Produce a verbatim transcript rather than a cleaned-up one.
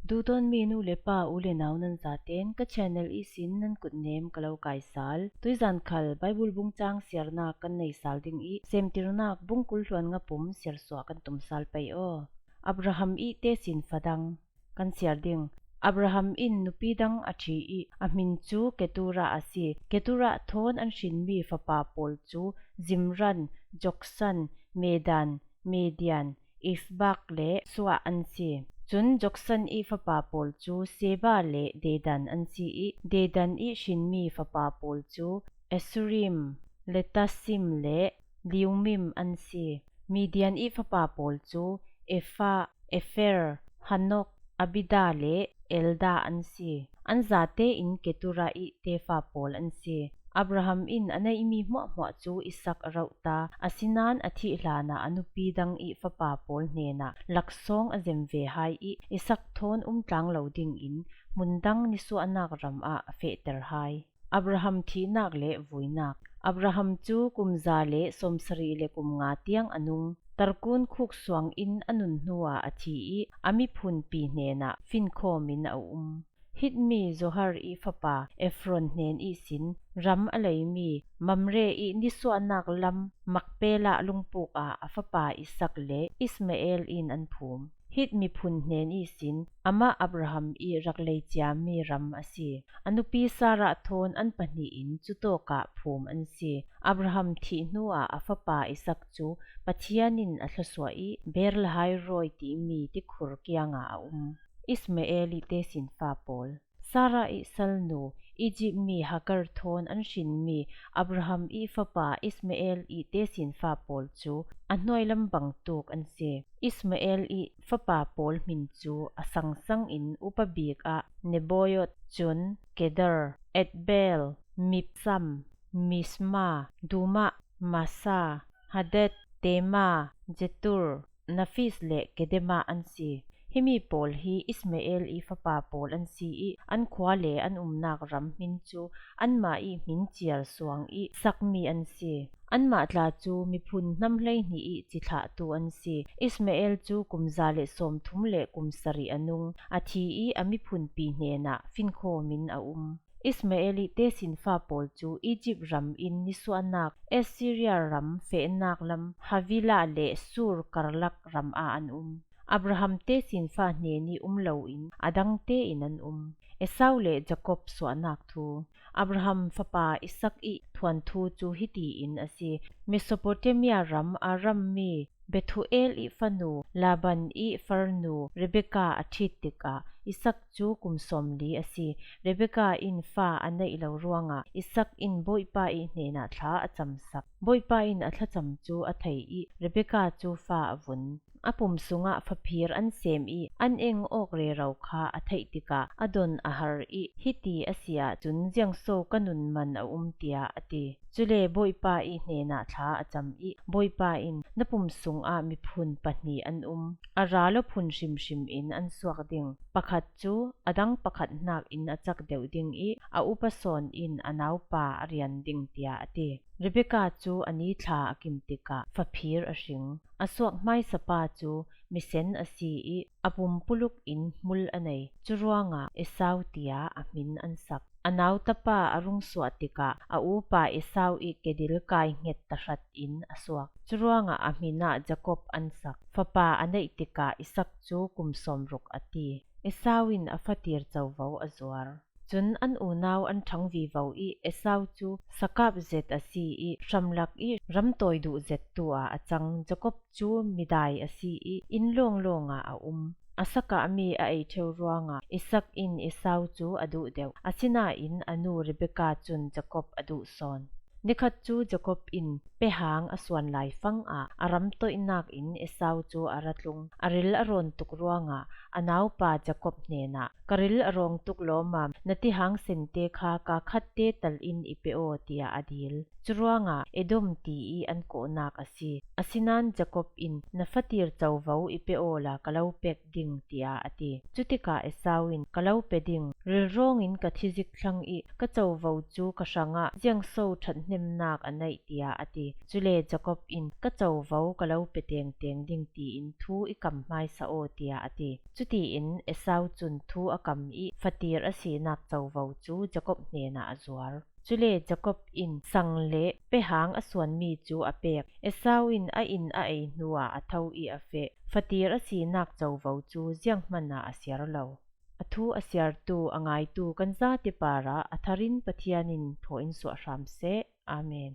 Duhdawn mi nu le pa, u le nau nan zaten ka channel ihsin nan kutnem ka lo kaisal. Tuizan khal Bible bungchang siarnak kan neisal ding ih, Semtirnak bung kul hluan nga pum siarsuah kan tumsal pei aw. Abraham ih tesin fadang kan siar ding. Abraham in nupi dang a ṭhi ih, a hmin cu Ketura a si. Ketura thawn an hrinmi fapa pawl cu Zimran, Joksan, Medan, Midian, Isbak le Suah an si. Cun Joksan ih fapa pawl cu Seba le Dedan an si ih, Dedan ih hrinmi fapa pawl cu Asurim, Letasim le Liumim an si. Midian ih fapa pawl cu Efa, Efer, Hanok, Abida le Elda an si. An zate in Ketura ih tefa pawl an si. Abraham in a neihmi hmuahhmuah cu Isak a rauh ta, asinain a thih hlanah a nupi dang ih fapa pawl hnenah laksawng a zem ve hai ih, Isak thawn um tlang lo dingin hmun dang nisuahnak ram ah a fehter hai. Abraham thihnak le vuinak. Abraham cu kum za le sawmsarih le kum nga tiang a nung. Tarkun khuk suang in a nun hnuah a thi ih, a miphunpi hnenah finkhawm in a um. Hit mi Zohar ih fapa Efron hnen ihsin ram a leimi Mamre ih nisuahnak lam Makpela lungpuk ah a fapa Isak le Ismael in an phum. Hit miphun hnen ihsin amah Abraham ih rak lei ciami ram a si. A nupi Sarah thawn an pahnih in cutawkah phum an si. Abraham thih hnuah a fapa Isak cu Pathian in a thluasuah ih Beer-lahai-roi timi tikhur kiangah a um. Ismael ih tesinfa pawl. Sarah ih salnu, Izipt mi Hagar thawn an hrinmi Abraham ih fapa Ismael ih tesinfa pawl cu a hnuailam bangtuk an si. Ismael ih fapa pawl hmin cu a sangsang in upa bik ah Nebaioth, cun Kedar, Adbeel, Mibsam, Misma, Dumah, Massa, Hadad, Tema, Jetur, Naphis le Kedema an si. Himi pawl hi Ismael ih fapa pawl an si ih, an khua le an umnak ram hmin cu anmah ih hmin ciar suang ih sakmi an si. Anmah tla cu miphun hnam hleihnih ih cithlahtu an si. Ismael cu kum za le sawmthum le kum sarih a nung. A thi ih a miphunpi hnenah finkhawm in a um. Ismael ih tesinfa pawl cu Izipt ram in nisuahnak Assyria ram fehnak lam Havilah le Sur karlak ram ah an um. Abraham tesinfa hnen ih um loin a dang tein an um. Esau le Jakob suahnak thu. Abraham fapa Isak ih thuanthu cu hiti in a si. Mesopotamia ram Aram mi Bethuel ih fanu Laban ih farnu Rebekah a ṭhit tikah Isak cu kum sawmli a si. Rebekah in fa a neih lo ruangah Isak in Bawipa ih hnenah thla a camsak. Bawipa in a thlacam cu a thei ih Rebekah cu fa a vun. A pum sungah faphir an sem ih an eng awk rero kha a theih tikah a don a har ih, hiti a si ahcun ziangso ka nun man a um, tiah a ti. Cule Bawipa ih hnenah thla a cam ih, Bawipa in, na pum sungah miphun pahnih an um, a ral aw phun hrimhrim in an suak ding. Pakhat cu a dang pakhat hnakin a cak deuh ding ih, a upa sawn in a naupa a rian ding, tiah a ti. Rebekah cu a ni thla a kim tikah faphir a hring. A suak hmaisapa cu misen a si ih, a pumpuluk in hmul a nei. Curuangah Esau tiah a hmin an sak. A nautapa a rung suah tikah a upa Esau ih kedil kai hnget tahrat in a suak. Curuangah a hmin ah Jakob an sak. Fapa a neih tikah Isak cu kum sawmruk a ti. Esau in a fatir covo a zuar. Cun an unau an ṭhang vivo ih Esau cu sakap zet a si ih hramlak ih ramtawi duh zet tu ah a cang. Jakob cu midai a si ih inn lawnglawng ah a um. A sakahmi a ei ṭheu ruangah Isak in Esau cu a duh deuh. Asinain a nu Rebekah cun Jakob a duh sawn. Nikhat cu Jakob in pehang a suan laifang ah a ramtoihnak in Esau cu a ra tlung. A ril a rawn tuk ruangah a naupa Jakob hnenah, "Ka ril a rawng tuk lawmam, na tihang sente kha kaa khatte tal in i pe aw," tiah a dil. Curuangah Edom ti ih an kawhnak a si. Asinain Jakob in, "Na fatir covo i pe awla ka lo pek ding," tiah a ti. Cutikah Esau in, "Ka lo pe ding. Rilrawng in ka thizik thlang ih ka covo cu ka hrangah ziangso ṭhathnemnak a neih," tiah a ti. Cule Jacob in, "Ka covo ka lo pe tengteng ding tiin thu i kam hmaisa aw," tiah a ti. Cutiin Esau cun thu a kam ih fatir a sinak covo cu Jacob hnenah a zuar. Cule Jacob in sang le pehang a suanmi cu a pek. Esau in a inn a ei hnuah a tho ih a feh. Fatir a sinak covo cu zianghman ah a siar lo. A thu a siartu, a ngaitu kan zate parah a tharin Pathian in thaw in suah hram seh. Amen.